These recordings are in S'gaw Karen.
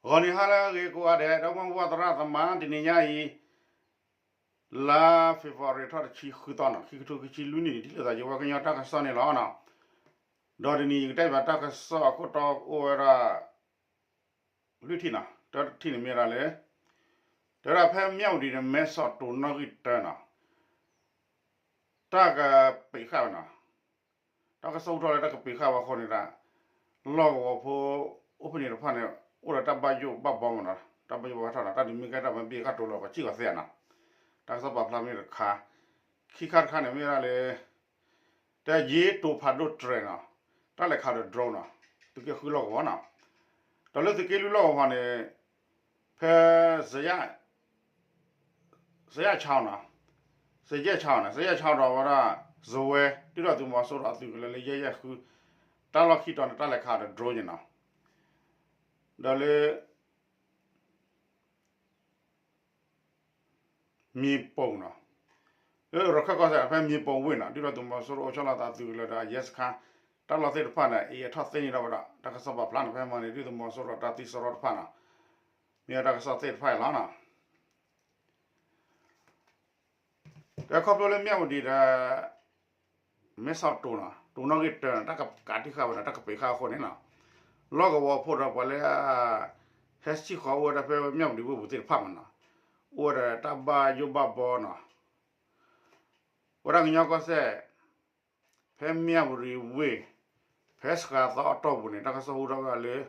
ဂီၤနံၤဟါလၢအဂ့ၤကိးဂၤဒဲး ဒီပုၢ်ဝဲၢ်သရၣ်သမါ တနံၤညါအံၤ လါ February ထီၣ်တဆံဃုသီနီၤ ခံကထိခံဆံလွံၢ်နံၣ်န့ၣ် ထံၣ်လိာ်သးယဝဲကညီတၢ်ကစီၣ်န့ၣ်လီၤနီၤ. ဒီးတနံၤယကတဲဘၣ်တၢ်ကစီၣ်အခိၣ်တီအိၣ်ဝဲဒၣ် လွံၢ်ထံၣ်နီၤ တထံၣ်န့ၣ်မ့ၢ်ဒၣ်လၢ တဲဝဲဒၣ်ဖဲမၠၣ်ဝတံၤန့ၣ် မဲဆီးတိၤနီၣ်ဂံၢ်တၢနီၤ တၢ်ကပံးဃာ်ဝဲနီၤ. တၢ်ကစီၣ်ဟူထီၣ်လၢတၢ်ကပံးဃာ်ဝဲအဃိန့ၣ်ဒၣ် လီၢ်ကဝီၤဖိ အိၣ်ဖဲန့ၣ်တဖၣ်န့ၣ် အိၣ်ဒီးတၢ်ဘၣ်ယိၣ်ဘၣ်ဘီမးနီၤ တၢ်ဘၣ်ယိၣ်ဘၣ်ဘီထီၣ်နီၤ တၢ်ဒုးမ့ၢ်ကဲတၢ်မၤဘံၣ်ဃာ်တိၤလီၤ ပှၤစံၣ်ကီၤသ့နီၤ. တၢ်ကစီၣ်ပာ်ဖျါမ့ၢ်တခါ ခံခါတခါန့ၣ်မ့ၢ်ဒၣ်လၢ တဲယ့တိၤဖးဒိၣ်တြဲၤနီၤ တၢ်လဲၤခးဒီး drone နီၤ သုးက့ဃုလီၢ်ကဝီၤနီၤ. ဒီးလၢသုးက့လွံၢ်လီၢ်ကဝီၤန့ၣ် ဖဲ စယဲၣ်ဆါနီၤ စယဲၣ်ဆါနီၤ စယဲၣ်ဆါဒီးဝဲဒၣ် စဝဲ ဒုၣ်ဒါသုးမီၤစိရိၤအသုးကလၢၤလၢယဲၢ်ယဲၢ်ဃု တၢ်လီၢ်ခံတီၤန့ၣ် တၢ်လဲၤခးဒီး drone န့ၣ်နီၤ. ဒီးလၢ မ့ၣ်ပိၢ်နီၤ လၢရခၢၣ်ကီၢ်စဲၣ် ဖဲမ့ၣ်ပိၢ်ဝ့ၢ်နီၤ ဒုၣ်ဒါသုးမီၤစိရိၤအိၣ်ဆီလီၤသးသုးကလၢၤဒီး အရဲစခန်း တၢ်လီၢ်သ့ၣ်တဖၣ်န့ၣ် အံၤအထီၣ်သ့န့ၣ်ဒီးဝဲဒၣ် တၢ်ကစီၣ်ပာ်ဖျါန့ၣ် ဖဲမၤန့ၣ် ဒုၣ်ဒါသုးမီၤစိရိၤတၢ်သံစရီတဖၣ်နီၤ မ့ၢ်ဝဲတၢ်ကစီၣ်သ့ၣ်တဖၣ်အံၤလီၤနီၤ. ဒီးခီဖျိလၢမၠၣ်ဝတံၤဒီး မဲဆီးတိၤနီၤ တိၤနီၣ်ဂံၢ်တၢနီၤ တၢ်ကကးတံၢ်ဃာ်ဝဲဒီး တၢ်ကပံးဃာ်အဃိန့ၣ်နီၤ လီၢ်ကဝီၤဖိဒီးပှၤလၢ ဟဲစံၣ်ဃီၤအိၣ်ဝဲဒၣ်ဖဲမၠၣ်ဝတံၤဝ့ၢ်ပူၤသ့ၣ်တဖၣ်မးနီၤ အိၣ်ဝဲဒီးတၢ်ဘၣ်ယိၣ်ဘၣ်ဘီနီၤ ဝဲဒၣ်ကညီကီၢ်စဲၣ် ဖဲမၠၣ်ဝတံၤဝ့ၢ် ဖဲစှၤသီအတီၢ်ပူၤန့ၣ် တၢ်ကစီၣ်ဟူထီၣ်ဝဲဒၣ်လၢ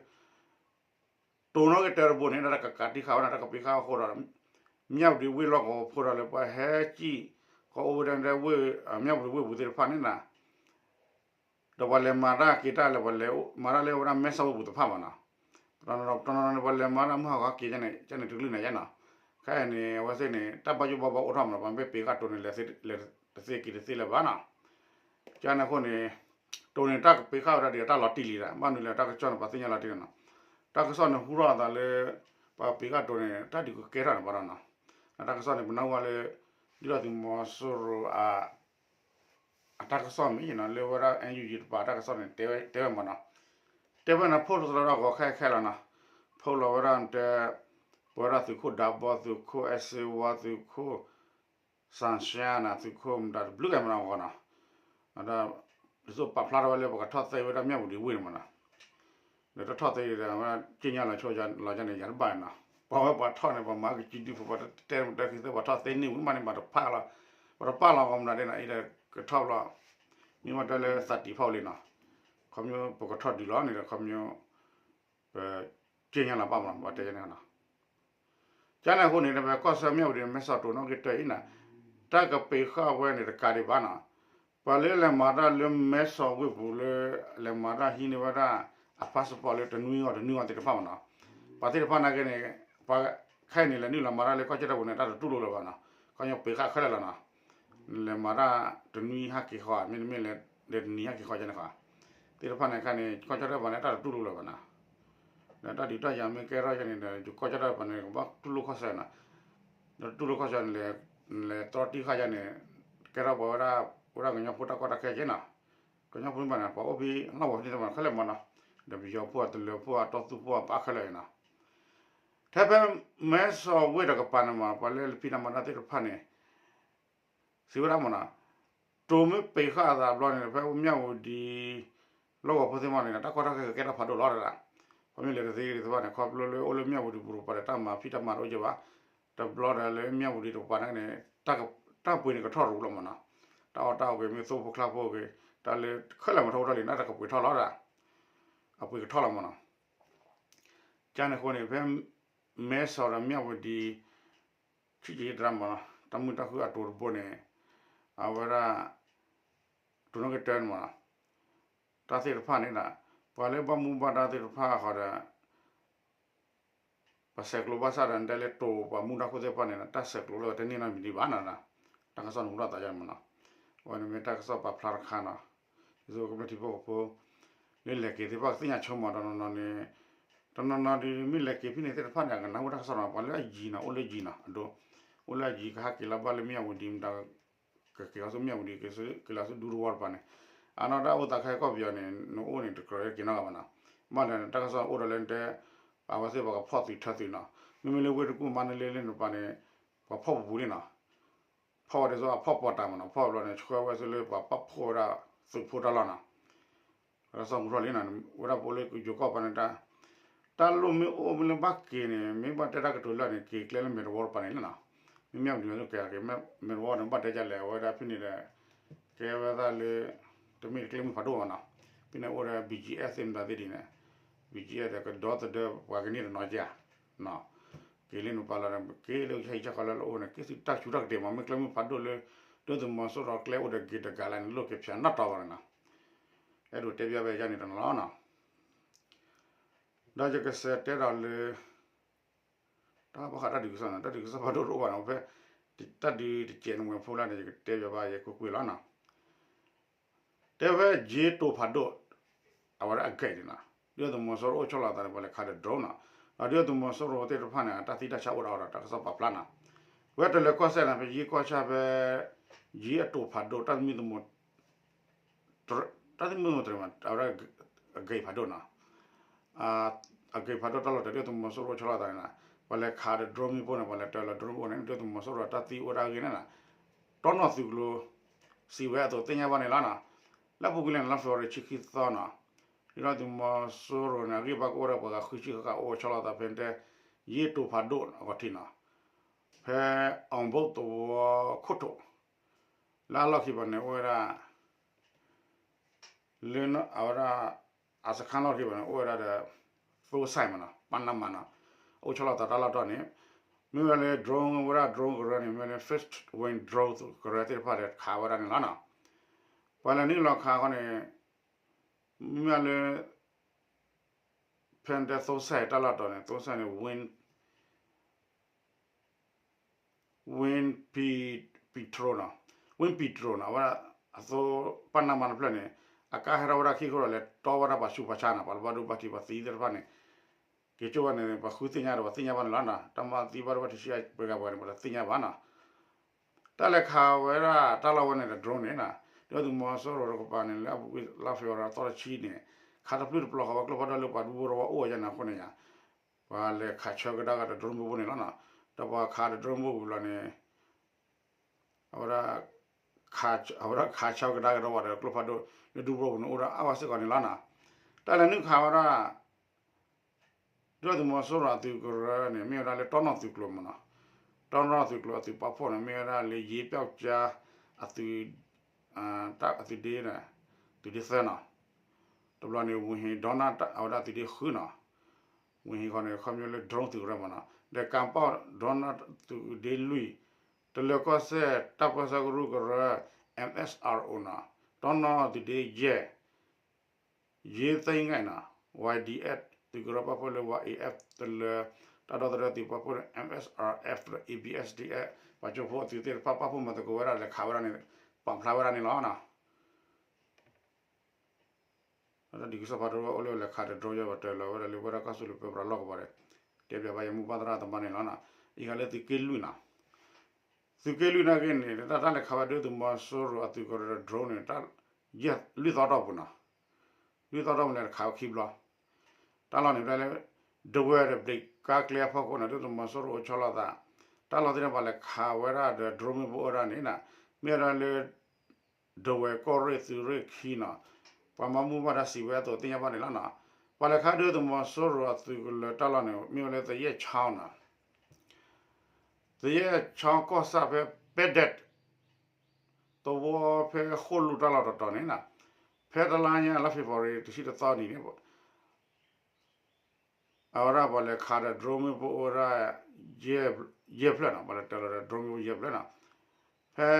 တိၤနီၣ်ဂံၢ်တၢတဘိန့ၣ် တၢ်ကကးတံၢ်ဃာ်ဝဲဒၣ် တၢ်ကပံးဃာ်အဃိဒီး မၠၣ်ဝတံၤဝ့ၢ်လီၢ်ကဝီၤဖိဒီးလၢပှၤဟဲစံၣ်ဃီၤအိၣ်ဝဲဒၣ်ဝ့ၢ် မၠၣ်ဝတံၤဝ့ၢ်ပူၤသ့ၣ်တဖၣ်န့ၣ်နီၤ ဒီးပှၤလဲၤမၤတၢ်က့ၤတၢ်လၢပှၤလဲၤမၤတၢ်လၢဝဲဒၣ်မဲဆီးဝ့ၢ်ပူၤတဖၣ်မးနီၤ တနီၤနီၤန့ၣ် ပှၤလဲၤမၤတၢ်မုၢ်ဟးဂီၤက့ၤန့ၣ် ကန့ၣ်တကလုာ်န့ၣ်ယဲနီၤ ခဲအံၤန့ၣ် အဝဲသ့ၣ်န့ၣ် တၢ်ဘၣ်ယိၣ်ဘၣ်ဘီအိၣ်ထီၣ်မးနီၤ ပှၤမ့ၢ်ပံးဃာ်တိၤန့ၣ် လဲၤတသ့က့ၤတသ့လၢၤဘၣ်နီၤ ကန့ၣ်အဃိန့ၣ် တိၤန့ၣ်တၢ်ကပံးဃာ်ဝဲဒၣ်ဒီးတၢ်လီၤတံၢ်လံဒၣ် ဘၣ်မနုၤလဲၣ်တၢ်ကစီၣ်န့ၣ် ပှၤသ့ၣ်ညါလီၤတံၢ်လံနီၤ တၢ်ကစီၣ်န့ၣ်ဟူထီၣ်အသးလၢ ပှၤပံးဃာ်တိၤန့ၣ် တၢ်ဒုးကကဲထီၣ်န့ၣ်ဘၣ်ဒီးနီၤ တၢ်ကစီၣ်န့ၣ် ပနၢ်ဟူဝဲလၢ ဒုၣ်ဒါသုးမီၤစိရိၤ အတၢ်ကစီၣ်မ့ၢ်နီၤ လၢဝဲဒၣ် NUG တပၤတၢ်ကစီၣ်န့ၣ် တဲဝဲမးနီၤ တဲဝဲန့ၣ် ဖိၣ်တသရၣ်ဒီးဂီၤခဲခဲလီၤနီၤ ဖိၣ်လီၤဝဲဒၣ်တဲ ပဝဲဒၣ်သုးခိၣ်ဒးဘီ သုးခိၣ်အဲၣ်စ့ဝါ သုးခိၣ် စၣ်ရှါနီၤ သုးခိၣ်မတၤတဘျုးဂၤမးနီၤဂီၤနီၤ ဒီး ဒ်သိးပာ်ဖျါထီၣ်ဝဲလၢပကထီၣ်သ့ဝဲဒၣ်မၠၣ်ဝတံၤဝ့ၢ်န့ၣ်မးနီၤ ဒီးတထီၣ်သ့ဒီး ဝဲက့ညါလီၤဆိလီၤကန့ၣ် ယၤတဘၣ်နီၤ ပှၤဝဲပှၤထီၣ်န့ၣ် ပှၤမၤကကံဒုဖိ ပှၤတဲမတၢ်ခံသ့ ပှၤထီၣ်သ့န့ၢ်ဝံၤမးန့ၣ် ဘၣ်တပာ်လီၤ ပှၤတပာ်လီၤဂီၤမတၤဒဲးနီၤ အံၤဒီးကထီၣ်ဘျီ မ့ၢ်ဝဲတဲလၢသးတံၢ်ဖီၣ်လံနီၤ ခီဖျိပကထီၣ်ဒုးလီၤန့ၣ်ဒီး ခီဖျိ ပ က့ညါလီၤဘၣ်မးနီၤ ပှၤတဲန့ၣ်နီၤ ကန့ၣ်အဃိန့ၣ် ပကီၢ်ဆၢမၠၣ်ဝတံၤန့ၣ် မဲဆီးတိၤနီၣ်ဂံၢ်တၢအံၤနီၤ တၢ်ကပံးဃာ်ဝဲန့ၣ်တကးဒံးဘၣ်နီၤ ပှၤလၢလဲၤမၤတၢ်လၢမဲဆီးဝ့ၢ်ပူၤလၢ လဲၤမၤတၢ်ဟံးန့ၢ်ဝဲဒၣ် အ passport လၢတနွံဂီၤတနွံဂီၤသ့ၣ်တဖၣ်မးနီၤ ပှၤသ့ၣ်တဖၣ်နာ်က့န့ၣ် ပှၤခဲအံၤန့ၣ် လဲၤနုာ်လီၤမၤတၢ်လၢကီၢ်ကၠီၣ်တဲၣ်ပူၤန့ၣ် တၢ်တတူၢ်လိာ်လၢၤဘၣ်နီၤ ခီဖျိပံးဃာ်ခဲလၢာ်လီၤနီၤ လဲၤမၤတၢ်တနွံဟဲက့ၤဃီ မ့တမ့ၢ်လဲၤတနံၤဟဲက့ၤဃီယဲန့ၣ်ဃီ သ့ၣ်တဖၣ်န့ၣ်ခါန့ၣ် ကီၢ်ကၠီၣ်တဲၣ်ပှၤန့ၣ် တၢ်တတူၢ်လိာ်လၢၤဘၣ်နီၤ ဒီးတၢ်ဒုးတၢ်ယၤမ့ၢ်ကဲထီၣ်ယဲန့ၣ်ဒီး ယကီၢ်ကၠီၣ်တဲၣ်ပှၤန့ၣ် ကဘၣ်တူၢ်လိာ်ခီၣ်ဆၢနီၤ ဒီးတူၢ်လိာ်ခီၣ်ဆၢန့ၣ် လဲၤတြီတံၢ်ဃာ်ယဲန့ၣ် ကဲထီၣ်ပှၤဝဲဒၣ် ဝဲဒၣ်ကညီဖိတၢ်ကီတၢ်ခဲက့နီၤ ကညီဖိမးန့ၣ် ပှၤအိၣ်ဖဲလီၢ်ကဝီၤဖဲန့ၣ်မးခဲလၢာ်မးနီၤ ဒီးပယီၤဖိအတလၢၤဖိအတီသူဖိအပာ်ခဲလၢာ်နီၤ ထဲဖဲမဲဆီးဝ့ၢ်တကပၤန့ၣ်မး ပှၤလၢလၢဖံးတၢ်မၤတၢ်သ့ၣ်တဖၣ်န့ၣ် စံးဝဲဒၣ်မးနီၤ တိၤမ့ၢ်ပံးဃာ်အသးဘျီန့ၣ် ဖဲမၠၣ်ဝတံၤ လီၢ်ကဝီၤဖိသ့ၣ်မးန့ၣ် တၢ်ကီတၢ်ခဲကကဲထီၣ်ဖးဒိၣ်လီၤဒၣ် ခီမ့ၢ်လဲၤတသ့တသ့ဘၣ်န့ၣ် ခီဖျိလၢအိၣ်လၢမၠၣ်ဝတံၤပူၤတကပၤဒီး တၢ်မၤဖံးတၢ်မၤတအိၣ်ကဲဘၣ် တဘျီဒီးလၢမၠၣ်ဝတံၤတကပၤန့ၣ် တၢ်ပှ့ၤန့ၣ်ကထီၣ်ရူၤလီၤမးနီၤ တၢ်အီၣ်တၢ်အီက့ၤ မ့ၢ်သိဖိချါဖိက့ၤ တၢ်လၢခဲလၢာ်မးထီၣ်အိၣ်ထီၣ်လံန့ၣ် တၢ်ကပှ့ၤထီၣ်လီၤဒၣ် အပှ့ၤကထီၣ်လီၤမးနီၤ ကန့ၣ်အဃိန့ၣ် ဖဲမဲဆီးဒီးမၠၣ်ဝတံၤ ဆံးက့ၤတရၢမးနီၤ တၢ်မုာ်တၢ်ခုအတိၤတဘိန့ၣ် အဝဲဒၣ် တိၤနီၣ်ဂံၢ်တၢန့ၣ်မးနီၤ တၢ်သ့ၣ်တဖၣ်န့ၣ်ဒီး ပှၤလၢဘၣ်မူဘၣ်ဒါသ့ၣ်တဖၣ်ဃီဒီး ပှၤဆဲးကျိးဘၣ်ဆၣ်ဒီး နတဲလၢတိၤပှၤမူဒါခိၣ်သ့ၣ်တဖၣ်န့ၣ် တၢ်ဆဲးကျိးလၢတန့ၢ်နီတမံၤဒံးဘၣ်နီၤ တၢ်ကစီၣ်န့ၣ်ဟူထီၣ်သးယါမးနီၤ အဝဲန့ၣ်မ့ၢ်တၢ်ကစီၣ်ပာ်ဖျါတခါနီၤ ဒ်သိးကမျၢၢ်ထံဖိကီၢ်ဖိ လၢလဲၤက့ၤသ့ၣ်တဖၣ်ကသ့ၣ်ညါဆိမး တနီၤနီၤန့ၣ် တနီၤနီၤဒ်မ့ၢ်လဲၤက့ၤဖဲန့ၣ်သ့ၣ်တဖၣ်န့ၣ် အကနၢ်ဟူတၢ်ကစီၣ်နီၤ ပှၤလၢအယံၤနီၤ အိၣ်လၢယံၤနီၤ အဒိ အိၣ်လၢအယံၤကဟဲက့ၤလီၤဘၣ်လၢမၠၣ်ဝတံၤမတၤ ကက့ၤလီၤဆူမၠၣ်ဝတံၤ က့ၤလီၤဆူဒူသဝီတပၤန့ၣ် အနီၢ်တၢ်အိၣ်သးခဲကီၢ်ပယီၤန့ၣ် နအိၣ်န့ၣ် တကြၢးက့ၤနီတဂၤဘၣ်နီၤ ဘၣ်ဒီးတၢ်ကစီၣ်အိၣ်ဒီးလၢနတဲ အဝဲသ့ၣ်ပှၤကဖီၣ်သုးထၢသုးနီၤ, မ့မ့ၢ်လၢဝ့ၢ်တကူၣ် မါနလ့လၢန့ၣ်ပၤန့ၣ် ပှၤဖီၣ်ပူၤပူၤလံနီၤ, ဖီၣ်ဝဲဒ်သိးအဖီၣ်ပီးတၢ်မးနီၤ, ဖီၣ်ဘျီန့ၣ် ဆှၢဝဲဆူလၢပှၤပာ်ဖှိၣ်ဝဲဒၣ် သုးဖိတၢ်လီၢ်နီၤ, စီၤမူထီၣ်လံနီၤ, ဝဲဒၣ်ပအိၣ်လၢယိၤကီၢ်ပၤန့ၣ် တၢ်လိၣ်မ့ၢ်အိၣ်မ့ၢ်လၢဘၣ်က့ၤန့ၣ် မ့ၢ်ဘၣ်တဲတၢ်ကတိၤလၢာ်န့ၣ် က့ၤကျဲလၢမဲာ်တဝီတပၤန့ၣ်လီၤနီၤ, မ့မ့ၢ်ပဒုးကဲက့ၤ မဲာ်တဝီန့ၣ် ဘၣ်တဲဒ်လဲၣ် အဝဲဒၣ်ဖဲန့ၣ်ဒီး ကဲဝဲဒၣ်လၢ တမ့ၢ်တကျဲမုၢ်ဖးဒိၣ်ဘၣ်နီၤ, ဖဲန့ၣ်အိၣ်ဒီး ဘီၣ်ကၠံၣ်အဲၣ်သ့ၣ်မတၤသ့ၣ်ဒ်န့ၣ်, ဘီၣ်ကၠံၣ်အဲၣ်ဒီး ကဒီသဒၢပှၤကန့ၢ်တနီၤကဲဧါ, က့ၤလၢနပၤလီၤဒီး က့ၤလၢဟံၣ်ဆၢဃီလၢလၢအိၣ်န့ၣ် က့ၤဆူတၢ်ဆူးတၢ်ကတ့ၢ်မး မ့ၢ်ကျဲမုၢ်ဖးဒိၣ်လၢ ဒုၣ်ဒါသုးမီၤစိရိၤကျဲအိၣ်ဒီးဂ့ၤတဂၤလၢန့ၣ် လိၣ်က့ၤဖၠးနီၣ်တီၢ်ဘၣ်န့ၣ်နီၤ, အဲၣ်ဒိးတဲဘၣ်ဝဲဒၣ်န့ၣ်တနီၤလီၤနီၤ, ဒီးယကစးတဲဒီးလၢ တၢ်ဘၣ်ဃးတၢ်ဒုးကစီၣ်န့ၣ် တၢ်ဒုးကစီၣ်ဖးဒိၣ်တအိၣ်ဘၣ်န့ၣ် ဖဲ တၢ်ဒုးတစဲးနဝဲဖိလၢန့ၣ် ယကတဲဘၣ်ဝဲယဲကွ့ၢ်ကွ့ၢ်လီၤနီၤ, တဲဖဲယ့တိၤဖးဒိၣ် အဝဲဒၣ်အဂဲးန့ၣ်နီၤ, ဒုၣ်ဒါသုးမီၤစိရိၤအိၣ်ဆီလီၤသးန့ၣ် ပှၤလဲၤခးဒီး drone နီၤ, ဒီးဒုၣ်ဒါသုးမီၤစိရိၤသ့ၣ်တဖၣ်န့ၣ် တၢ်သံတၢ်ဆါအိၣ်ဒီးအီၤဒီးတၢ်ကစီၣ်ပာ်ဖျါနီၤ, ဝဲတလၢၤကီၢ်စဲၣ်န့ၣ် ဖဲယ့ကီၢ်ဆၣ်ဖဲ ယ့အတိၤဖးဒိၣ် တၢ်သမံသမိး တၢ်သမံသမိးတရံးမး အဝဲဒၣ်အဂဲးဖးဒိၣ်နီၤ, အဂဲးဖးဒိၣ်တၢ်လီၢ်တၢ် ဒုၣ်ဒါသုးမီၤစိရိၤအိၣ်ဆီလီၤသးန့ၣ်နီၤ, ပှၤလဲၤခးဒီး drone မ့ၣ်ပိၢ်န့ၣ် ပှၤလဲၤတလၢၤ drone မ့ၣ်ပိၢ်န့ၣ် ဒုၣ်ဒါသုးမီၤစိရိၤတၢ်သံအိၣ်ဒၣ်အဂ့ၢ်န့ၣ်နီၤ, တီနီၢ်သုးကျိၤ စံးဝဲအသိးသ့ၣ်ညါဘၣ်န့ၣ်လီၤနီၤ, လၢအပူၤကွံာ်လံန့ၣ် လါဖ့ၤဘြူၤအါရံၤဆံခံသီနီၤ, ဒုၣ်ဒါသုးမီၤစိရိၤန့ၣ် အဂံၢ်ဘါကအိၣ်ဒီးပှၤဂၤဃုဆံဃၣ်ဃၣ်အိၣ်ဆီလီၤသးဖဲတဲ ယ့တိၤဖးဒိၣ်အဂီၢ်ထံးနီၤ, ဖဲ အီဘိၣ်သဝီခိၣ်ထိး လၢအလီၢ်ခံဘၣ်န့ၣ် အိၣ်ဝဲဒၣ် လၢအဝဲဒၣ် အစခါလီၢ်ခံဘၣ်န့ၣ် အိၣ်ဝဲဒၣ်ဒီး သိစဲးမးနီၤ ပၢ်နါမးနီၤ အိၣ်ဆီလီၤသးတၢ်လီၢ်တီၢ်န့ၣ် မ့ၢ်ဝဲလၢ drone ဝဲဒၣ် drone ကရၢန့ၣ် မ့ၢ်ဝဲလၢ fixed wing drone ကရၢသ့ၣ်တဖၣ်ဒီးခးဝဲဒၣ်န့ၣ်လီၤနီၤ ပှၤလဲၤနုာ်လီၤခးဃီန့ၣ် မ့ၢ်ဝဲလၢ ဖဲန့ၣ်တဲသိစဲးတၢ်လီၢ်တီၢ်န့ၣ် သိစဲးန့ၣ် Win Patrol နီၤ Win Patrol နီၤ အဝဲဒၣ်အသိ ပၢ်နါမးတဖျၢၣ်န့ၣ် အကါဟဲထီၣ်ဝဲဒၣ်ခံခိၣ်ဒီး လဲၤတီဝဲဒၣ်ပှၤဆူးပှၤဆါနီၤ ပှၤလၢဘၣ်ဒိဘၣ်ထံးပှၤသံသ့ၣ်တဖၣ်န့ၣ် က့ၤကၠိဝဲန့ၣ် ပှၤဃုသ့ၣ်ညါဒီး ပှၤသ့ၣ်ညါဘၣ်န့ၣ်လီၤနီၤ တၢ်မၤသံဘၣ်ဒိဘၣ်ထံးဆံးပှဲၤဂၤပှဲၤန့ၣ် ပှၤတသ့ၣ်ညါဘၣ်နီၤ တၢ်လဲၤခးဝဲဒၣ်တၢ်လီၢ်ဝဲန့ၣ်ဒီး drone န့ၣ်နီၤ ဒုၣ်ဒါသုးမီၤစိရိၤတကပၤန့ၣ် လၢအပူၤကွံာ်လါဖ့ၤဘြူၤအါရံၤသီတဆံန့ၣ် ခးတပျုၢ်တပျီၤဃီၤဝဲကျိဖးဒိၣ်လၢပှၤဒူဖိတဝီအိၣ်ဝဲယါန့ၣ်အဃိန့ၣ်ယါ ပှၤလဲၤခးဆၢကဒါက့ၤဒီး drone မ့ၣ်ပိၢ်န့ၣ်လီၤနီၤ ဒီးပှၤခးဒီး drone မ့ၣ်ပိၢ်လီၤန့ၣ် အဝဲဒၣ် အဝဲဒၣ်ခးဆၢကဒါက့ၤဒီးဝဲဒီးကျိဖးဒိၣ် လၢဒူဖိပူၤန့ၣ် အိၣ်ဒီးအါဝဲစ့ၢ်ကီးန့ၣ်လီၤနီၤ တၢ်လဲၤနုာ်ခးဝဲဒၣ် ဒုၣ်ဒါသုးမီၤစိရိၤအသုးကရၢန့ၣ် မ့ၢ်ဝဲဒၣ်လၢတီနီၢ်သုးကျိၤမးနီၤ တီနီၢ်သုးကျိၤအသုးပာ်ဖှိၣ်န့ၣ် မ့ၢ်ဝဲဒၣ်လၢယ့ပျောက်ကျား အသုး တၢ်အသုးဒ့ သုးဒ့သၢနီၤ တဘျီန့ၣ် ဝ့ၢ်ဟ့ၣ်ဒီနၣ် အဝဲဒၣ်သုးဒ့ဃုနီၤ ဝ့ၢ်ဟ့ၣ်ဃီန့ၣ် ခီဖျိလၢ drone သုးကရၢမးနီၤ ဒီးကၣ်ပီၣ်ဒီနၣ်သုးဒ့လွံၢ် တလၢၤကီၢ်စဲၣ် တၢ်ပၢဆှၢကရူၢ်ကရၢ M S R O နီၤ တီနီၢ်သုးဒ့ယဲၢ် ယ့သ့ငဲၣ်နီၤ Y D F သုးကရၢပာ်ဖှိၣ်လၢ Y A F တလၢၤ တၢ်ဒီသဒၢသုးပာ်ဖှိၣ်လၢ M S R F ဒီး A B S D F ပှၤကၠိဖိအသုးသ့ၣ်တဖၣ်ပာ်ဖှိၣ်မၤသကိးဝဲဒၣ်လဲၤခးဝဲဒၣ်န့ၣ် ပာ်ဖျါဝဲဒၣ်န့ၣ်လီၤနီၤ တၢ်ဒုးကစီၣ်ဖးဒိၣ်အိၣ်လၢလဲၤခးဒီး drone ယဲၢ်ပှၤတၢၢ်လီၤဝဲဒၣ်လၢ ဝဲဒၣ်ကီၢ်စူၣ်လၢပၢပြးလီၢ်ကဝီၤဒီး တဲဘၣ်ယမိၢ်ပၢ်သရၣ်သမါန့ၣ်လီၤနီၤ အံၤဃီလၢသုးက့လွံၢ်နီၤ သုးက့လွံၢ်နာ်က့န့ၣ် တၢ်တၢ်လဲၤခးဝဲဒၣ်သုးမီၤစိရိၤအသုးကရၢဒီး drone န့ၣ် တၢ်လွံၢ်သီတီၢ်ပူၤနီၤ လွံၢ်သီတီၢ်ပူၤန့ၣ် တခးဝဲခံဘျီ တၢ်လီၢ်န့ၣ် ဖဲလၢ ဒဝဲၢ်ဒီးဘျံးကါကျဲအဖီခိၣ်န့ၣ် ဒုၣ်ဒါသုးမီၤစိရိၤအိၣ်ဆီလီၤသး တၢ်လီၢ်သ့ၣ်တဖၣ်လဲၤခးဝဲဒၣ်ဒီး drone မ့ၣ်ပိၢ်ဝဲဒၣ်န့ၣ် မ့ၢ်ဝဲဒၣ်လၢ ဒဝဲၢ်ကီၢ်ရ့ၣ်သုးရ့ၣ်ခံနီၤ ပှၤမၤမူဘၣ်တၢ်စံးဝဲအသိးသ့ၣ်ညါဘၣ်န့ၣ်လီၤနီၤ ပှၤလဲၤခးဒုၣ်ဒါသုးမီၤစိရိၤအသုးကလၢၤတၢ်လီၢ်န့ၣ် မ့ၢ်ဝဲလၢသယဲၢ်ဆီနီၤ သယဲၢ်ဆီကီၢ်ဆၣ်ဖဲပဲဒဲး သဝီဖဲဃိၣ်လူၢ်တၢ်လီၢ်တတီၤန့ၣ်နီၤ ဖဲတလါညါလါ February တဆံတသီနံၤန့ၣ် အဝဲဒၣ်ပှၤလဲၤခးဒီး drone မ့ၣ်ပိၢ်အိၣ်ဝဲဒၣ် ယဲၢ်ဖျၢၣ်နီၤ ပှၤလဲၤတၢၢ်လီၤဒီး drone မ့ၣ်ပိၢ်ယဲၢ်ဖျၢၣ်နီၤ ဖဲ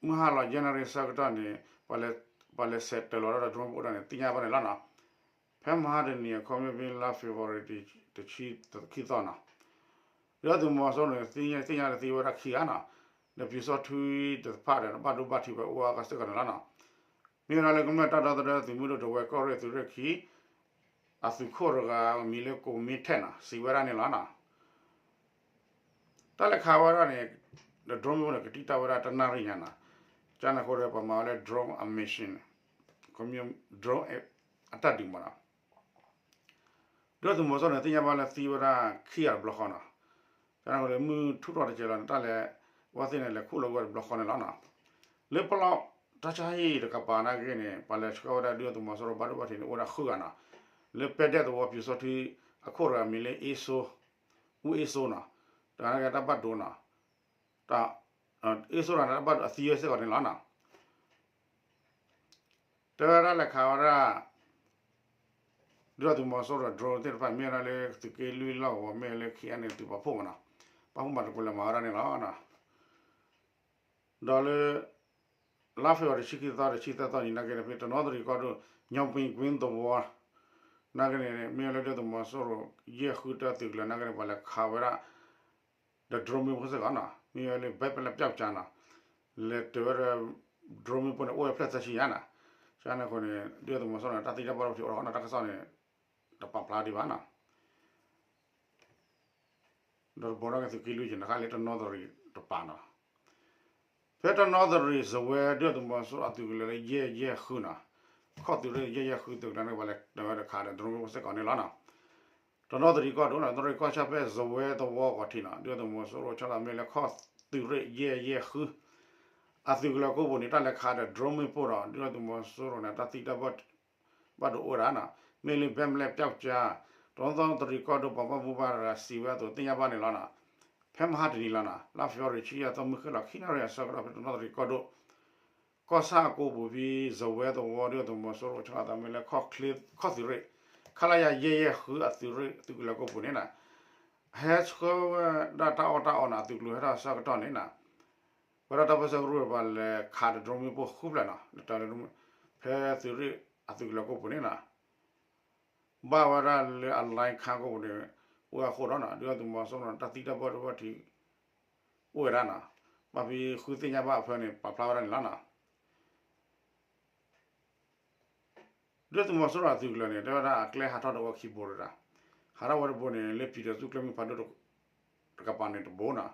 မုၢ်ဟါလီၤ ယဲၢ်နၣ်ရံၣ်ဆၢကတီၢ်န့ၣ် ပှၤလဲၤဆဲးတၢၢ်လီၤဒီး drone မ့ၣ်ပိၢ်ဒၣ်န့ၣ် သ့ၣ်ညါဘၣ်န့ၣ်လီၤနီၤ ဖဲမဟါတနံၤအခီပညီဖဲလါ February တဆံခံသီနီၤ ဒုၣ်ဒါသုးမီၤစိရိၤန့ၣ် သ့ၣ်ညါလၢသံဝဲဒၣ်ခံဂၤနီၤ ဒီးပျူစောထူးတဖၣ်ဒီး ဘၣ်ဒိဘၣ်ထံးဝဲအိၣ်အါဂၤစ့ၢ်ကီးန့ၣ်လီၤနီၤ မ့ၢ်ဝဲဒၣ်လၢကမျၢၢ်တၢ်ဒီသဒၢသုးမုၢ်ဒိၣ်ဒဝဲၢ်ကီၢ်ရ့ၣ်သုးရ့ၣ်ခံ အသုးခိၣ်တဂၤမံၤလၢကိးမံထဲနီၤ စံးဝဲဒၣ်န့ၣ်လီၤနီၤ တၢ်လဲၤခးဝဲဒၣ်န့ၣ် ဒီး drone မ့ၣ်ပိၢ်န့ၣ် ကတံၢ်တၢ်ဝဲဒၣ်တနၣ်ရံၣ်ညါနီၤ ကန့ၣ်အဃိဒီးပှၤမၤဝဲလၢ drone mission ခီမ့ၢ် drone အတၢ်ဒုးမးနီၤ ဒုၣ်ဒါသုးမီၤစိရိၤန့ၣ် သ့ၣ်ညါဘၣ်လၢသံဝဲဒၣ်ခံဂၤတဘျီဃီနီၤ. တၢ်န့ၣ်အဃိန့ၣ် မုၢ်ထူၣ်ထီၣ်တစဲးလီၤန့ၣ် တၢ်လဲၤဝဲသ့ၣ်န့ၣ် လဲၤခူၣ်လီၤဝဲတဘျီဃီန့ၣ်လီၤနီၤ. လၢပလီၢ်တၢ်ဆါဟံၣ်တကပၤနာ်က့န့ၣ် ပှၤလဲၤဆှၢဝဲဒၣ်ဒုၣ်ဒါသုးမီၤစိရိၤဘၣ်ဒိဘၣ်ထံးန့ၣ် အိၣ်ဝဲဒၣ်ဃုဂၤနီၤ. လၢပဲဒဲၣ်သဝီပျူၤစီထံအခိၣ်တဂၤမံၤလၢအ့စိ အူအ့စိနီၤ, တဂၤန့ၣ်ကဲတၢ်ဘၣ်ဒိနီၤ, အ့စိတဂၤန့ၣ် တၢ်ဘၣ်ဒိအသံဝဲစ့ၢ်ကီးန့ၣ်လီၤနီၤ. တဲဝဲဒၣ်လဲၤခးဝဲဒၣ် ဒုၣ်ဒါသုးမီၤစိရိၤ drone သ့ၣ်တဖၣ် မ့ၢ်ဝဲဒၣ်လၢသုးက့လွံၢ်လီၢ်ကဝီၤ မ့ၢ်လၢ KNLA သုးပာ်ဖှိၣ်မးနီၤ, ပာ်ဖှိၣ်မၤသကိးလဲၤမၤဝဲဒၣ်န့ၣ်လီၤ. ဒီးလၢ လါဖ့ၤဘြူၤအါရံၤ တဆံခံသီ တဆံသၢသီနံၤနာ်က့န့ၣ် ဖဲတနီသရံၣ်ကီၢ်ဒိၣ် ညီပ့ကွ့သဝီ နာ်က့န့ၣ် မ့ၢ်ဝဲလၢဒုၣ်ဒါသုးမီၤစိရိၤ ယဲၢ်ဃုတၢ်သုးကလၢၤနာ်က့န့ၣ် ပှၤလဲၤခးဝဲဒၣ် ဒီး drone မ့ၣ်ပိၢ်စ့ၢ်ကီးနီၤ, မ့ၢ်ဝဲလၢ ဘဲပလဲပျောက်ကျားနီၤ, လဲၤတုၤဝဲဒီး drone မ့ၣ်ပိၢ်န့ၣ် အိၣ်ဝဲဖျၢၣ်သၢဆံယါနီၤ. ကန့ၣ်အဃိန့ၣ် ဒုၣ်ဒါသုးမီၤစိရိၤန့ၣ် တၢ်သံတၢ်ဘၣ်ဒိဘၣ်ထံးအိၣ်ထီၣ်နီၤ, တၢ်ကစီၣ်န့ၣ် တပာ်ဖျါဒံးဘၣ်နီၤ. ဒီးတဘီနီၢ်က့သုးက့လွံၢ်ကန့ၣ် ခါလၢတနီသရံၣ်တပၤနီၤ, ဖဲတနီသရံၣ် စဝဲဒုၣ်ဒါသုးမီၤစိရိၤအသုးကလၢၤလၢ ယဲၢ်ယဲၢ်ဃုနီၤ, ခီၣ်သုးရ့ၣ် ယဲၢ်ယဲၢ်ဃုသုးကလၢၤန့ၣ် ပှၤလဲၤတုၤဝဲဒီးခးဒီး drone မ့ၣ်ပိၢ်စ့ၢ်ကီးန့ၣ်လီၤနီၤ. တနီသရံၣ်ကီၢ်ဒိၣ်နီၤ, တနီသရံၣ်ကီၢ်ဆၣ်ဖဲစဝဲသဝီဂီၤထံးနီၤ, ဒုၣ်ဒါသုးမီၤစိရိၤဆီလီၤမ့ၢ်လၢခီၣ်သုးရ့ၣ် ယဲၢ်ယဲၢ်ဃု အသုးကလၢၤကိးပူၤန့ၣ် တၢ်လဲၤခးဒီး drone မ့ၣ်ပိၢ်ဒီး ဒုၣ်ဒါသုးမီၤစိရိၤန့ၣ် တၢ်သံတၢ်ဘၣ် ဘၣ်ဒိအိၣ်ဝဲဒၣ်နီၤ, မ့ၢ်လၢ ဘဲမလဲပျောက်ကျား, တနီသရံၣ်ကီၢ်ဒိၣ်ပှၤဘၣ်မူဘၣ်ဒါစံးဝဲအသိးသ့ၣ်ညါဘၣ်န့ၣ်လီၤနီၤ. ဖဲမဟါတနံၤလီၤနီၤ, လါဖ့ၤဘြူၤအါရံၤ တဆံယဲၢ်သီ မုၢ်ဃ့ၢ်လီၤခံနၣ်ရံၣ်အဆၢကတီၢ် ဖဲတနီသရံၣ်ကီၢ်ဒိၣ် ကီၢ်ဆၣ်အကိးပူၤဖဲ စဝဲသဝီ ဒုၣ်ဒါသုးမီၤစိရိၤဆီလီၤသးမ့ၢ်လၢ ခီၣ်သုးရ့ၣ် ခလရ ယဲၢ်ယဲၢ်ဃု အသုးရ့ၣ် သုးကလၢၤကိးပူၤန့ၣ်နီၤ, ဟဲဆှၢဝဲဒၣ်တၢ်အီၣ်တၢ်အီနီၤ, အသုးကျိၤဟဲထီၣ်အဆၢကတီၢ်န့ၣ်နီၤ, ဝဲဒၣ်တၢ်ပၢၢ်ဆၢကရူၢ်တပၤလဲၤခးဒီး drone မ့ၣ်ပိၢ်ဃုဖျၢၣ်နီၤ, လၢတၢ်လၢ ဖဲသုးရ့ၣ်အသုးကလၢၤကိးပူၤန့ၣ်နီၤ, ဘၣ်ဝဲဒၣ်လၢအ line ခါကိးပူၤန့ၣ် အိၣ်အဃိဒီးနီၤ, ဒုၣ်ဒါသုးမီၤစိရိၤန့ၣ် တၢ်သံတၢ်ဘၣ်ဒိဘၣ်ထံး အိၣ်ဝဲဒၣ်နီၤ, ဘၣ်ဖဲဃုသ့ၣ်ညါဘၣ်အဖၢန့ၣ် ပာ်ဖျါဝဲဒၣ်န့ၣ်လီၤနီၤ. ဒုၣ်ဒါသုးမီၤစိရိၤအသုးကလၢၤန့ၣ် တဲဝဲဒၣ်အကျဲဟးထီၣ်ဒီးဝဲခံဘိတဒၣ်, ဟးထီၣ်ဝဲတဘိန့ၣ် လၢပံၤဒီးသူကျဲမုၢ်ဖးဒိၣ်တကပၤန့ၣ်တဘိနီၤ,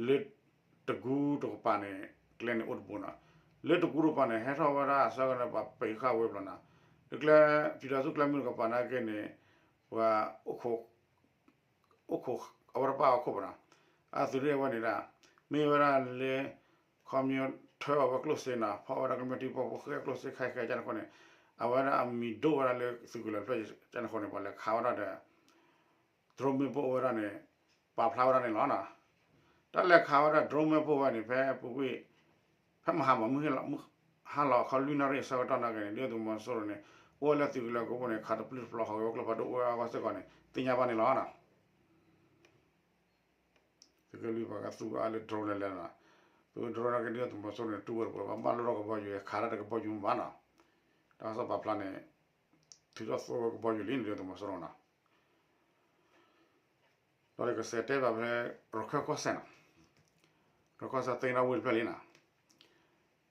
လၢတကူတကပၤန့ၣ် ကျဲန့ၣ်အိၣ်တဘိနီၤ, လၢတကူတကပၤန့ၣ် ဟဲထီၣ်ဝဲဒၣ်အဆၢကတီၢ်န့ၣ် ပှၤပံးဃာ်ဝဲဘျီနီၤ, လၢကျဲ ပံၤဒီးသူကျဲမုၢ်တကပၤနာ်က့န့ၣ် ပှၤ အိၣ်ခိးအဝဲတပၣ်အခိၣ်ဘၣ်နီၤ, အသုးရ့ၣ်အဝဲန့ၣ်ဒၣ် မ့ၢ်ဝဲဒၣ်လၢ ခီမ့ၢ်ထၢအဝဲကျိၣ်စ့နီၤ, ဖီၣ်ဝဲဒၣ်ကမျၢၢ်ထံ ဖီၣ်ဖိဃဲကျိၣ်စ့ခဲခဲကန့ၣ်အဃိန့ၣ်, အဝဲဒၣ်အမံၤဒိၣ်ဝဲဒၣ်လၢသုးကလၢၤဖျၢၣ်ကန့ၣ်အဃိန့ၣ် ပှၤလဲၤခးဝဲဒၣ်ဒီး drone မ့ၣ်ပိၢ်အိၣ်ဝဲဒၣ်န့ၣ် ပာ်ဖျါဝဲဒၣ်န့ၣ်လီၤနီၤ. တၢ်လဲၤခးဝဲဒၣ် drone မ့ၣ်ပိၢ်ဝဲန့ၣ် ဖဲပူၤကွံာ် ဖဲမဟါမး မုၢ်ဟါလီၤခီလွံၢ်နၣ်ရံၣ်အဆၢကတီၢ်နာ်က့န့ၣ် ဒုၣ်ဒါသုးမီၤစိရိၤန့ၣ် အိၣ်ဝဲလၢသုးကလၢၤကိးပူၤန့ၣ် ခးတပျုၢ်တပျီၤဃီၤက့ၤဝဲကျိဖးဒိၣ်အိၣ်ဝဲအဂီၢ်စ့ၢ်ကီးန့ၣ် သ့ၣ်ညါဘၣ်န့ၣ်လီၤနီၤ. သုးက့လွံၢ်ပှၤကသူအါလၢ drone လဲၤလဲၤနီၤ, သုး drone နာ်က့ ဒုၣ်ဒါသုးမီၤစိရိၤန့ၣ် တူၢ်ဝဲတပှဲၤဘၣ်, ဘၣ်လိၣ်ထီၣ်ကဘီယူၤ ခးတၢ်တကဘီယူၤမးနီၤ. တၢ်ကစီၣ်ပာ်ဖျါန့ၣ် ထုးထီၣ်သိဝဲကဘီယူၤလံန့ၣ် ဒုၣ်ဒါသုးမီၤစိရိၤနီၤ. ဒီးကစဲးတဲဘၣ်ဖဲ ရခၢၣ်ကီၢ်စဲၣ်နီၤ, ရခၢၣ်ကီၢ်စဲၣ်သ့ၣ်နီၣ်ဝ့ၢ်တဖျၢၣ်လံနီၤ. ဒီ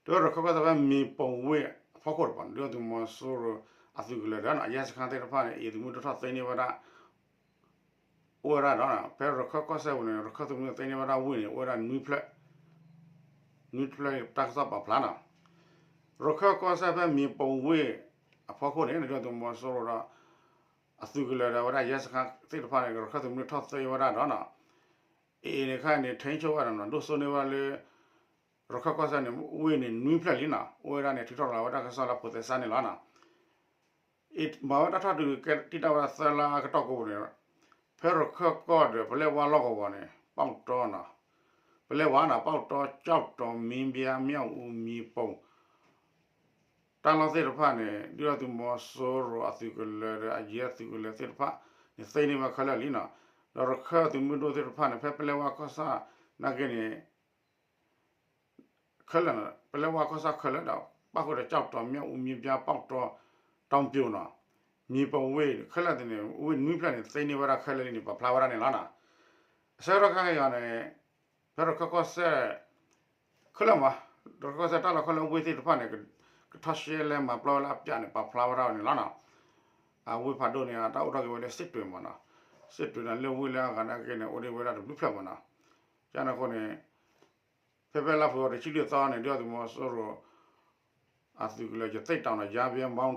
းရခၢၣ်ကီၢ်စဲၣ်ဖဲမ့ၢ်ပိာ်ဝ့ၢ်အဖီခိၣ်တပၤန့ၣ် ဒုၣ်ဒါသုးမီၤစိရိၤအသုးကလၢၤဒီး ရဲစခန်းသ့ၣ်တဖၣ်န့ၣ် အံၤသုးမုၢ်ဒိၣ်ထီၣ်သ့န့ၢ်ဝဲဒၣ် အိၣ်ဝဲဒၣ်ဒီး ဖဲရခၢၣ်ကီၢ်စဲၣ်ပူၤန့ၣ် ရခၢၣ်သုးမုၢ်သ့န့ၢ်ဝဲဒၣ်ဝ့ၢ်န့ၣ် အိၣ်ဝဲဒၣ်နွံဖျၢၣ်, နွံဖျၢၣ်တၢ်ကစီၣ်ပာ်ဖျါနီၤ. ရခၢၣ်ကီၢ်စဲၣ်ဖဲမ့ၢ်ပိာ်ဝ့ၢ်အဖီခိၣ်န့ၣ် ဒုၣ်ဒါသုးမီၤစိရိၤဒီး အသုးကလၢၤဒီးဝဲဒၣ်ရဲစခန်းသ့ၣ်တဖၣ်န့ၣ် ရခၢၣ်သုးမုၢ်ဒိၣ်ထီၣ်သ့ဝဲဒၣ်ဒီးနီၤ AA န့ၣ်ခါန့ၣ် ထိန်းချုပ်ဝဲဒၣ်နီၤ ဒိၣ်စိန့ၢ်ဝဲဒၣ်လၢ ရခၢၣ်ကီၢ်စဲၣ်န့ၣ် ဝ့ၢ်န့ၣ်နွံဖျၢၣ်လံနီၤ အိၣ်ဝဲဒၣ်န့ၣ် ထုးထီၣ်ရၤလီၤဝဲတၢ်ကစီၣ်လၢဖိးသဲစးန့ၣ်လီၤနီၤ. မၤဝဲတၢ်ထီၣ်ဒုးကဲတံၢ်တၢ်ဝဲဒၣ်သၢလါအကတီၢ်ကိးပူၤန့ၣ် ဖဲရခၢၣ်ကီၢ်ဒီး ပလဲဝါလီၢ်ကဝီၤန့ၣ် ပီၣ်တီနီၤ ပလဲဝါနီၤ ပီၣ်တီ ကၠီၣ်တီ မ့ၢ်ဘံ မၠၣ်အူ မ့ၢ်ပိၢ် တၢ်လီၢ်သ့ၣ်တဖၣ်န့ၣ် ဒုၣ်ဒါသုးမီၤစိရိၤအသုးကလၢၤဒီးအယဲၢ်သုးကလၢၤသ့ၣ်တဖၣ်န့ၣ် သ့န့ၢ်ဝဲခဲလၢာ်လံနီၤ. ဒီးရခၢၣ်သုးမုၢ်ဒိၣ်သ့ၣ်တဖၣ်န့ၣ် ဖဲပလဲဝါကီၢ်ဆၣ်နာ်က့န့ၣ် ခဲလၢာ်နီၤ ပလဲဝါကီၢ်ဆၣ်ခဲလၢာ်ဒီး ပၣ်ဃုာ်ဒီးကၠီၣ်တီ မၠၣ်အူ မ့ၢ်ဘံ ပီၣ်တီ တီပၠိၤနီၤ မ့ၢ်ပိာ်ဝ့ၢ်ခဲလၢာ်သ့ၣ်န့ၣ် ဝ့ၢ်နွံဖျၢၣ်န့ၣ် သ့န့ၢ်ဝဲဒၣ်ခဲလၢာ်လံန့ၣ် ပာ်ဖျါဝဲဒၣ်န့ၣ်လီၤနီၤ. အဆၢကတီၢ်ခဲအံၤအံၤန့ၣ် ဖဲရခၢၣ်ကီၢ်စဲၣ် ခဲလၢာ်မး ရခၢၣ်ကီၢ်စဲၣ်တၢ်လီၢ်ခဲလၢာ်ဝ့ၢ်သ့ၣ်တဖၣ်န့ၣ် ကထီၣ်ရှဲလဲမၤပျီဝဲလၢအပျၢ်န့ၣ် ပာ်ဖျါဝဲဒၣ်န့ၣ်လီၤနီၤ. အဝ့ၢ်ဖးဒိၣ်န့ၣ် တၢ်အိၣ်ထီၣ်က့ၤဝဲလၢစ့ၣ်တွ့ၤမးနီၤ စ့ၣ်တွ့ၤန့ၣ် လၢဝ့ၢ်လၢအဂၤနာ်က့န့ၣ် အိၣ်ဒံးဝဲဒၣ်တဘျုးဖျၢၣ်မးနီၤ. ကန့ၣ်အဃိန့ၣ် ဖဲဖဲလါဖ့ၤဘြူၤအါရံၤ တဆံလွံၢ်သီန့ၣ် ဒုၣ်ဒါသုးမီၤစိရိၤ အသုးကလၢၤ ရသေ့တောင်နီၤ ယါဘဲ မီၣ်တီ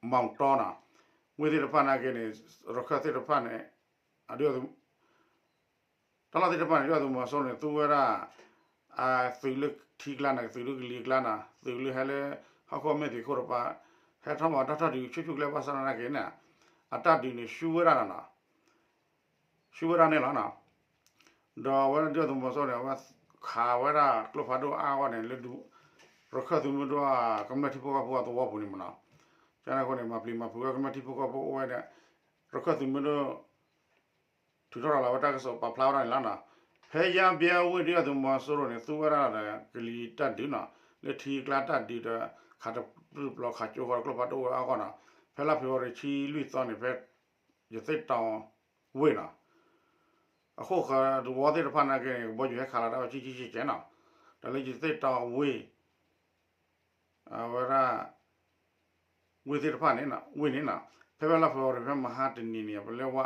နီၤ ဝ့ၢ်သ့ၣ်တဖၣ်နာ်က့န့ၣ် ရခၢၣ်သ့ၣ်တဖၣ်န့ၣ် အဒု တၢ်လီၢ်သ့ၣ်တဖၣ်န့ၣ် ဒုၣ်ဒါသုးမီၤစိရိၤန့ၣ် သူဝဲဒၣ် အသုးလၢထံကျါန့ၣ် သုးလၢကလံၤကျါန့ၣ် သုးလၢဟဲလၢ ဟီၣ်ခိၣ်မဲာ်ဖံးခိၣ်တပၤ ဟဲထီၣ်မၤတၢ်ထီၣ်ဒုးဆူၣ်ဆူၣ်ကျဲဘၣ်ဆၣ်နာ်က့န့ၣ် အတၢ်ဒုးန့ၣ် ဆူၣ်ဝဲဒၣ်နီၤ ဆူၣ်ဝဲဒၣ်န့ၣ်လီၤ. ဒီးအဝဲဒၣ်ဒုၣ်ဒါသုးမီၤစိရိၤန့ၣ် အဝဲခးဝဲဒၣ်ကျိဖးဒိၣ်အါအါဂီၢ်န့ၣ် လၢဒုး ရခၢၣ်သုးမုၢ်ဒိၣ် ကမျၢၢ်ထံဖိကီၢ်ဖိအသဝီပူၤန့ၣ်မ့ၢ်နီၤ. ကန့ၣ်အဃိန့ၣ် မၤပျံၤမၤဖုးဝဲကမျၢၢ်ထံဖိကီၢ်ဖိအိၣ်ဝဲဒီး ရခၢၣ်သုးမုၢ်ဒိၣ် ထုးထီၣ်ရၤလီၤဝဲတၢ်ကစီၣ်ပာ်ဖျါဝဲဒၣ်န့ၣ်လီၤနီၤ. ဖဲယါဘျါဝ့ၢ်ဒုၣ်ဒါသုးမီၤစိရိၤန့ၣ် သူဝဲဒၣ်ဒီးကလံၤတၢ်ဒုးနီၤ လၢထံကျါတၢ်ဒုးဒီး ခးတပျုၢ်ပျီခးကၠိဃီကျိဖးဒိၣ်ဝဲအါဂီၢ်နီၤ. ဖဲလါဖ့ၤဘြူၤအါရံၤဆံလွံၢ်သီန့ၣ် ဖဲ ယသ့ၣ်တီဝ့ၢ်နီၤ အဃိဃၢၤတဝီသ့ၣ်တဖၣ်နာ်က့န့ၣ် ကဘီယူၤဟဲခးလီၤတၢ်ဝဲဆံဆံဆဲးဆဲးနီၤ. ဒီးလၢယသ့ၣ်တီဝ့ၢ် အဝဲဒၣ် ဝ့ၢ်သ့ၣ်တဖၣ်န့ၣ် ဝ့ၢ်န့ၣ်နီၤ ဖဲဖဲလါဖ့ၤဘြူၤအါရံၤ ဖဲမဟါတနံၤန့ၣ် ပလဲဝါ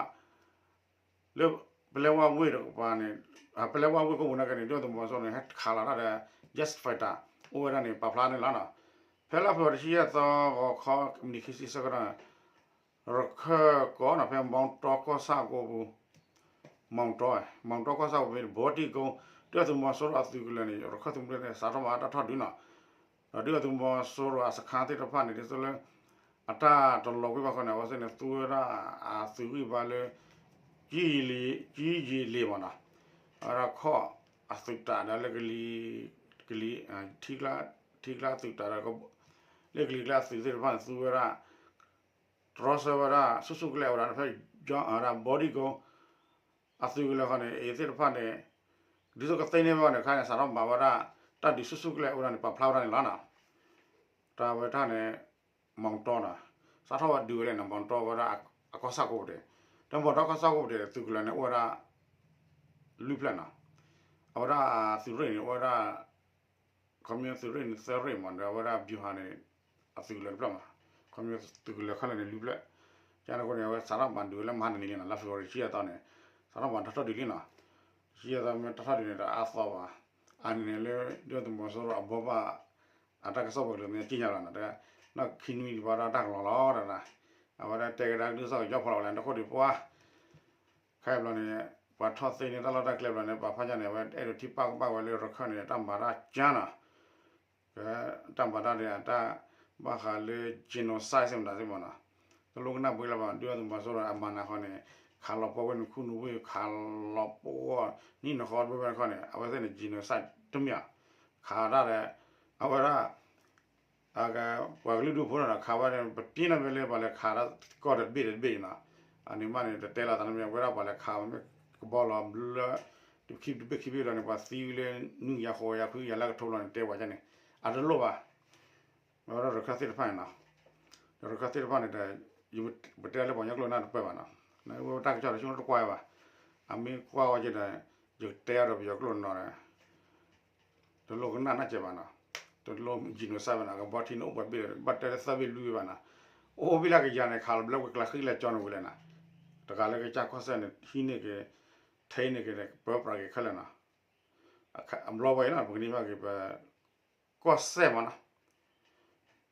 လၢ ပလဲဝါဝ့ၢ်တကပၤန့ၣ် ပလဲဝါဝ့ၢ်ကိးပူၤနာ်က့န့ၣ် ဒုၣ်ဒါသုးမီၤစိရိၤန့ၣ် ဟဲခးလီၤတၢ်ဒီး jet fighter အိၣ်ဝဲဒၣ်န့ၣ် ပာ်ဖျါန့ၣ်လီၤနီၤ. ဖဲလါဖ့ၤဘြူၤအါရံၤတဆံယဲၢ်သီ ဂီၤခီ မံးနံးခံဆံဆၢကတီၢ်န့ၣ် ရခၢၣ်ကီၢ်နီၤ ဖဲမီတီကီၢ်ဆၣ်ကိးပူၤ မီတီ မီတီကီၢ်ဆၣ်ပူၤ ဘီတံၢ်ကိ ဒုၣ်ဒါသုးမီၤစိရိၤအသုးကလၢၤန့ၣ် ရခၢၣ်သုးမုၢ်ဒိၣ်န့ၣ် စးထီၣ်မၤတၢ်ထီၣ်ဒုးနီၤ. ဒီးဒုၣ်ဒါသုးမီၤစိရိၤအစခါသ့ၣ်တဖၣ်န့ၣ် ဒ်သိးလၢ အတၢ်တလီၤကွံာ်ဘၣ်ဃီန့ၣ် အဝဲသ့ၣ်န့ၣ် သူဝဲဒၣ်အသုးဂံၢ်ဘါလၢ ကံယံာ်လ့ၤမ့ၢ်နီၤ. အဝဲဒၣ်ခီၣ်အသုးတးဒီးလၢကလံၤ ကလံၤ ထံကျါသုးတးဒီး လၢကလံၤကျါအသုးသ့ၣ်တဖၣ်န့ၣ် သူဝဲဒၣ် တြီဆၢဝဲဒၣ်ဆူၣ်ဆူၣ်ကလဲာ်ဝဲဒၣ်ဖဲ ဘီဒံကိ အသုးကလၢၤဃီန့ၣ် အ့ၤသ့ၣ်တဖၣ်န့ၣ် ဒ်သိးကသ့န့ၢ်ဝဲန့ၣ် ခါန့ၣ် စးထီၣ်မၤဝဲဒၣ် တၢ်ဒုးဆူၣ်ဆူၣ်ကလဲာ်အိၣ်ဒၣ်န့ၣ် ပာ်ဖျါဝဲဒၣ်န့ၣ်လီၤနီၤ. တၢ်ဝဲတၢ်န့ၣ် မီတီနီၤ စးထီၣ်ဝဲဒုးဝဲလဲၣ်နီၤ မီတီဝဲဒၣ်အကီၢ်ဆၣ်ကိးပူၤဒဲး တၢ်မီတီကီၢ်ဆၣ်ကိးပူၤဒဲး သုးကလၢၤန့ၣ် အိၣ်ဝဲဒၣ် လွံၢ်ဖျၢၣ်နီၤ. အဝဲဒၣ်သုးရ့ၣ်န့ၣ် အိၣ်ဝဲဒၣ် ခီမ့ၢ်သုးရ့ၣ်န့ၣ် သၢရ့ၣ်မး ဒီးအဝဲဒၣ် ဗျူဟာ န့ၣ် အသုးကလၢၤတဖျၢၣ်မး ခီမ့ၢ်သုးကလၢၤခဲလၢာ်န့ၣ် လွံၢ်ဖျၢၣ်. ကန့ၣ်အဃိန့ၣ် အဝဲစးထီၣ်မၤဒုးဝဲလၢမဟါတနံၤန့ၣ်နီၤ လါဖ့ၤဘြူၤအါရံၤတဆံယဲၢ်သီန့ၣ် စးထီၣ်မၤတၢ်ထီၣ်ဒုးလံနီၤ. တဆံယဲၢ်သီမ့ၢ်တၢ်ထီၣ်ဒုးန့ၣ် တအါသီဘၣ်. အန့ၣ်န့ၣ်လၢ ဒုၣ်ဒါသုးမီၤစိရိၤအဘိးဘၣ် အတၢ်ကစီၣ်ပှၤကလုာ်န့ၣ် က့ညါလီၤနီၤ နီၢ်ခံနွံဒံးဘၣ်ဒီးတၢ်ကလီၤလီၤဒီး အဝဲဒၣ်တဲကဒါကဒုးသီၣ်ကယီဖီလီၤဝဲလၢတခိၣ်ဒံးပှၤ ခဲအံၤဘျီန့ၣ် ပှၤထီၣ်သ့န့ၢ်တၢ်လီၢ်တၢ်ကျဲဘျီန့ၣ် ပှၤဖးညါန့ၣ် အဝဲအဲၣ်ဒိးထံၣ်ပာ်ကဘၣ်ဝဲလၢရခၢၣ်န့ၣ် တၢ်မၤတၢ်ကၢနီၤ ကဲ တၢ်မၤတၢ်န့ၣ် အတၢ်ဘၣ်ဃးလၢ genocide စ့ၢ်မတၤစ့ၢ်မးနီၤ တလိၣ်ကနၣ်ဘှ့လၢၤဘၣ် ဒုၣ်ဒါသုးမီၤစိရိၤအမၤနၤဃီန့ၣ် ခးလီၤပှီၢ်ဝ့ၢ်နူၤခူၣ်နူၤဝ့ၢ် ခးလီၤပှီၢ်နံၣ်နဃီတဘ့ၣ်ဘၣ်တခီန့ၣ် အဝဲသ့ၣ်န့ၣ် genocide တမ့ၢ်ဧါ ခးတၢ်ဒီး အဝဲဒၣ် ပှၤကလုာ်ဒူၣ်ဖိန့ၣ်ဒီး ခးဝဲန့ၣ် ပတ့ၢ်နီၣ်ဖဲလၢပှၤလဲၤခးတၢ်ကီၢ်တဘ့ၣ်တဘ့ၣ်န့ၣ်နီၤ အန့ၣ်မးန့ၣ် တတဲလီၤသးန့ၣ်မ့ၢ် အဝဲဒၣ်ပှၤလဲၤခးဝဲမ့ၢ်ကဘီလီၤဘျၢ တခံတဘ့ၣ်ခံဘ့ၣ်လီၤန့ၣ် ပှၤသံဝံၤလၢ နွံကယၤဃိးကယၤခွံကယၤလၢကထိဘျီန့ၣ် တဲပှၤကန့ၣ် အတလိၣ်ဘၣ် အဝဲဒၣ်ရခၢၣ်သ့ၣ်တဖၣ်န့ၣ်နီၤ ဒီးရခၢၣ်သ့ၣ်တဖၣ်န့ၣ်ဒီး ပတဲလၢပှၤကညီကျိာ်နၢ်တပၢၢ်ဘၣ်နီၤ နဝဲတၢ်ကစီၣ်တဆူတကွၢ်ဘၣ် အမ့ၢ်ကွၢ်ဝဲက့ၤဒီး ယကတဲအီၤဒီးပယီၤကျိာ်နီၤဒီး တလိၣ်ကနၣ်နၢ်ကဲဘၣ်နီၤ, တလိၣ် genocide ဘၣ်နီၤ, ကဘီထံန့ၣ်အိၣ်ပှဲၤဘ့ၣ်ဒီး ဘၣ်တဲလၢသၢဘ့ၣ်လွံၢ်ဘ့ၣ်ဘၣ်နီၤ, အိၣ်ဘ့ၣ်လၢကယၤန့ၣ် ခးလီၤဘျၢဝဲကျါဃံလၢကၠီန့ၣ်ဝံၤလဲၣ်နီၤ, တဂၤလၢကစၢ်ကီၢ်စဲၣ်န့ၣ် ဟံးန့ၢ်က့ၤ ထဲန့ၢ်က့ၤဒီး ပၢပြးက့ၤခဲလၢာ်နီၤ, အဘျီဝဲအံၤနီၤ ပကန့ၢ်ဘၣ်က့ၤပ ကီၢ်စဲၣ်မးနီၤ,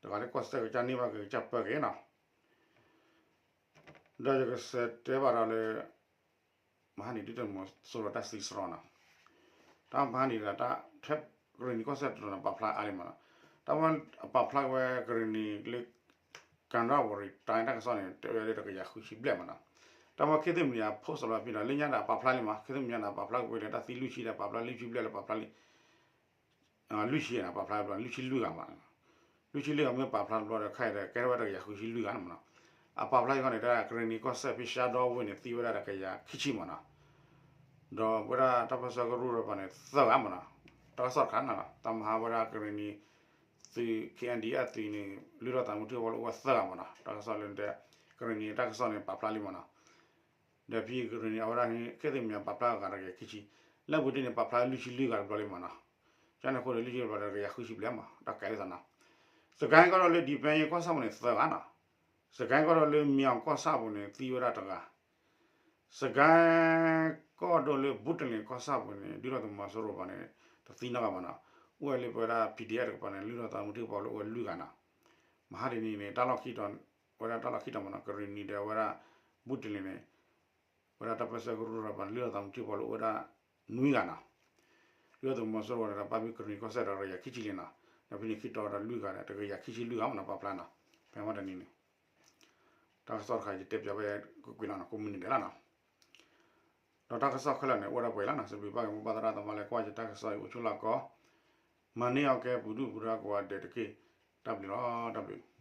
တဂၤလၢကီၢ်စဲၣ်ကစၢ်န့ၢ်ဘၣ်က့ၤကစၢ်ပၢက့ၤနီၤ, ဒီးယကစံးတဲဘၣ်ဒီးလၢ မဟါနံၤဒုၣ်ဒါသုးမီၤစိရိၤတၢ်သံစရီနီၤ, တၢ်မဟါနံၤဒီးတၢ် ဖဲကရ့ၣ်နံၤကီၢ်စဲၣ်တတီၤန့ၣ် ပာ်ဖျါအါလံမးနီၤ, တၢ်ဝဲအပာ်ဖျါက့ၤဝဲကရ့ၣ်နံၤလၢ ကၣ်ဒၣ်ဝရံၤ တၢ်တၢ်ကစီၣ်န့ၣ် တဲဝဲလၢတကယၤဃုဆံဘျဲၣ်မးနီၤ, တၢ်ဝဲခ့သ့ၣ်မံၤအ post လီၤဖဲဒီး လၢညါဒီးပာ်ဖျါလံမး ခ့သ့ၣ်မံၤန့ၣ် ပာ်ဖျါက့ၤဝဲလၢတၢ်သံလွံၢ်ဆံဒီး ပာ်ဖျါလွံၢ်ဆံဘျဲၣ်လၢပာ်ဖျါလံ လွံၢ်ဆံန့ၣ် ပာ်ဖျါဘျီ လွံၢ်ဆံလွံၢ်ဂၤမး, လွံၢ်ဆံလွံၢ်ဂၤမ့ၢ်ပာ်ဖျါတဘျီဒီး ခဲအံၤဒီး ကဲထီၣ်ဝဲတကယၤဃုဆံလွံၢ်ဂၤန့ၣ်မးနီၤ, အပာ်ဖျါအံၤဃီန့ၣ် တၢ်ကရ့ၣ်နံၤကီၢ်စဲၣ်ဖဲရှါဒီဝ့ၢ်န့ၣ် သံဝဲဒၣ်တကယၤခံဆံမးနီၤ, ဒီးဝဲဒၣ်တၢ်ပၢၢ်ဆၢကရူၢ်ဒီးပှၤန့ၣ် သၢဂၤမးနီၤ, တၢ်ကစီၣ်တခါန့ၣ်နီၤ တၢ်မဟါဝဲဒၣ်ကရ့ၣ်နံၤ သုး ခ့ၣ်အဲၣ်ဒံၣ်အသုးန့ၣ် လုၢ်ထီၣ်သးမူထံကီၢ်ဖိလၢအိၣ်ဝဲသၢဂၤမးနီၤ, တၢ်ကစီၣ်လၢတဲ ကရ့ၣ်နံၤတၢ်ကစီၣ်န့ၣ် ပာ်ဖျါလံမးနီၤ ဒီးဖဲကရ့ၣ်နံၤအဝဲဒၣ်န့ၣ် ခ့သ့ၣ်မံၤပာ်ဖျါဂၤတကယၤခံဆံ, လၢပူၤတ့ၢ်န့ၣ် ပာ်ဖျါလွံၢ်ဆံလွံၢ်ဂၤတဘျီလံမးနီၤ, ကန့ၣ်အဃိဒီး လွံၢ်ဆံလွံၢ်ဂၤတဘျီဒီး တကယၤဃုဆံဘျဲၣ်မး တၢ်ကဲထီၣ်သးနီၤ, စကဲၣ်ကီၢ်ဒိၣ်လၢ ဒံၣ်ပဲယ့ၣ်ကီၢ်ဆၣ်ပူၤန့ၣ် သၢဂၤနီၤ, စကဲၣ်ကီၢ်ဒိၣ်လၢ မၠီၣ်ကီၢ်ဆၣ်ပူၤန့ၣ် သံဝဲဒၣ်တဂၤ စကဲၣ်ကီၢ်ဒိၣ်လၢ ဘူးတလ့ၣ်ကီၢ်ဆၣ်ပူၤန့ၣ် ဒုၣ်ဒါသုးမီၤစိရိၤပှၤန့ၣ် တသံနီတဂၤဘၣ်နီၤ, အိၣ်ဝဲလၢပဝဲဒၣ် ပီၣ်ဒံၣ်အဲၣ် တကပၤန့ၣ် လုၢ်ထီၣ်သးမူထံကီၢ်ဖိလၢအိၣ်ဝဲလွံၢ်ဂၤနီၤ, မဟါတနံၤန့ၣ် တၢ်လီၢ်ခံတီၤ ဝဲဒၣ်တၢ်လီၢ်ခံတီၤမးနီၤ ကရ့ၣ်နံၤဒီးဝဲဒၣ် ဘူးတလ့ၣ်န့ၣ် ဝဲဒၣ်တၢ်ပၢဆှၢကရူၢ်ရၤပၤန့ၣ် လုၢ်ထီၣ်သးမူထံၣ်ဖီၣ်လိာ်အိၣ်ဝဲဒၣ် နွံဂၤနီၤ. ဒုၣ်ဒါသုးမီၤစိရိၤဒီးပာ်ဖှိၣ်ကရ့ၣ်နံၤကီၢ်စဲၣ်ဒီးတကယၤခံဆံလံနီၤ, ဒီးဖဲန့ၣ်ခံတီၤဒီးလွံၢ်ဂၤဒီး တကယၤခံဆံလွံၢ်ဂၤမးနီၤ ပာ်ဖျါနီၤ, ဖဲမ့ၢ်တနံၤန့ၣ် တၢ်ကစီၣ်တခါယတဲပၠးဝဲကွ့ၢ်ကွ့ၢ်လီၤနီၤ ကိးမုၢ်နံၤဒဲးလီၤနီၤ. ဒီးတၢ်ကစီၣ်ခဲလၢာ်န့ၣ် အိၣ်ဒၣ်ပှဲၤလီၤနီၤ, စံးဘျုးဘၣ်က့ၤမိၢ်ပၢ်သရၣ်သမါလၢကွၢ်ယတၢ်ကစီၣ်အံၤအိၣ်ဆူၣ်လီၤကီး, မၤန့ၢ်အီၤကဲပှၤဒုၣ်ပှၤဒါကိးဂၤဒဲးတက့ၢ်. တၢ်ဘျုးလီၤ တၢ်ဘျုး